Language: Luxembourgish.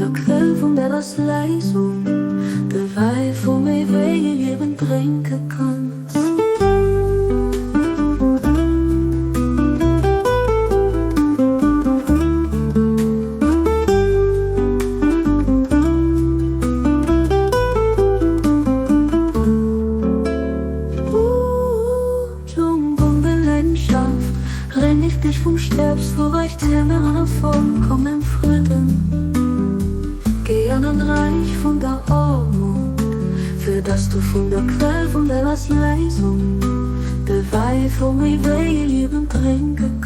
der Quell vun der Erléisung, de Wäi vum éiwege Liewen drénke kanns. Ursprung vun der Leidenschaft, reinigt dich vom Sterbsvorreich an vollkommen Frieden. Geh an den Reich von der Armut, für dass du von der Quell von der Erlösung, de Wein vom ewigen Leben trinken.